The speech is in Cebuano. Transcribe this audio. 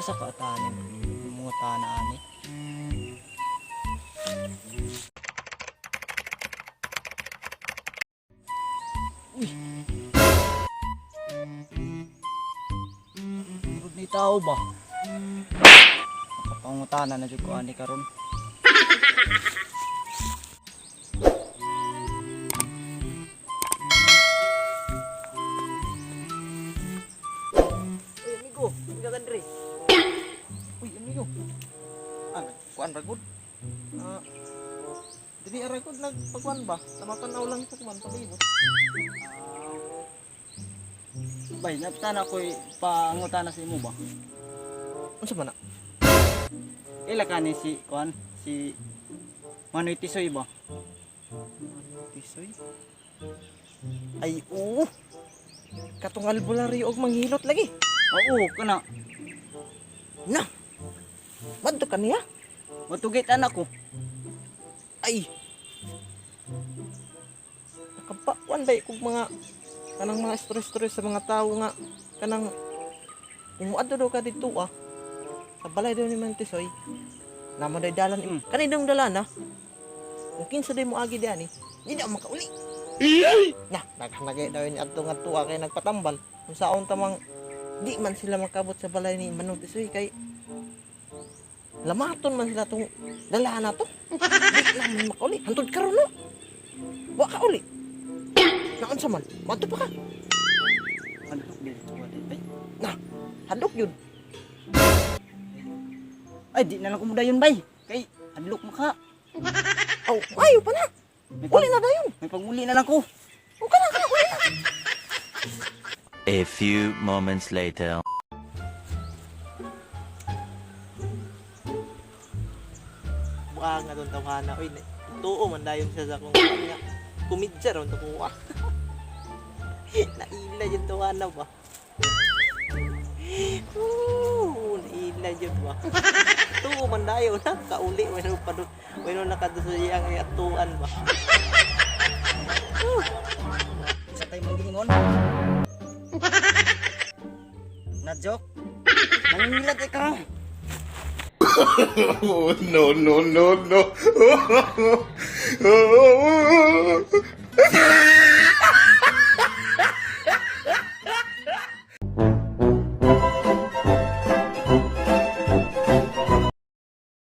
Asa ka atanin? Mga tana ani. Uy. Murag ni tao ba? Makapangutana na jud ko ani karon. Uy, amigo, amigo ka diri. Uy, amigo. Ah, kuan ra gud. Ah, dili ara gud nagpagkuan ba? Tama-tanaw lang sa kuan palibot. Bay, naptana ko'y pangutana sa imo ba? Unsa man na? Ila ka ni si kuan si Manoy Tisoy ba? Tisoy. Ay, oo. Katong albularyo og manghilot lagi. Oo, kana. Na. Madto ka niya? Matugit anak ko. Ay. Nakapakuan ba kog mga kanang mga stress-stress sa mga tao nga kanang kung muadto daw ka dito ah. Sa balay daw ni Mang Tisoy. Namo day dalan. Kanay dong dalan ah. Kung kinsa day mo agi diani, di na makauli. Na, naghanagay daw ni adto nga tuwa kay nagpatambal. Kung saon tamang di man sila makabot sa balay ni Manong Tisoy kay lamaton man sila tong dalahan na to. Di na man makauli. Hantod karon no. Wa ka uli. Naunsa man? Madto pa ka. Ano dili ko bay. Na, hadlok yun. Ay, di na lang kumudayon bay. Kay hadlok maka. Aw, ayo pa na. May Uli na dayon. May pagmuli na lang ko. O kana kana uli na. A few moments later. Buang nga doon tawhana. Uy, tuo man dayon siya sa kung nga. Kumidya ron to kuha. Naila yun tawhana ba? Oo, naila yun ba? Tuo man dayon na. Kauli, wala pa doon. Wala nakadusa ang atuan ba? Sa tayo mong giingon. Na joke. Nangingilat ikaw. Oh, no, no, no, no.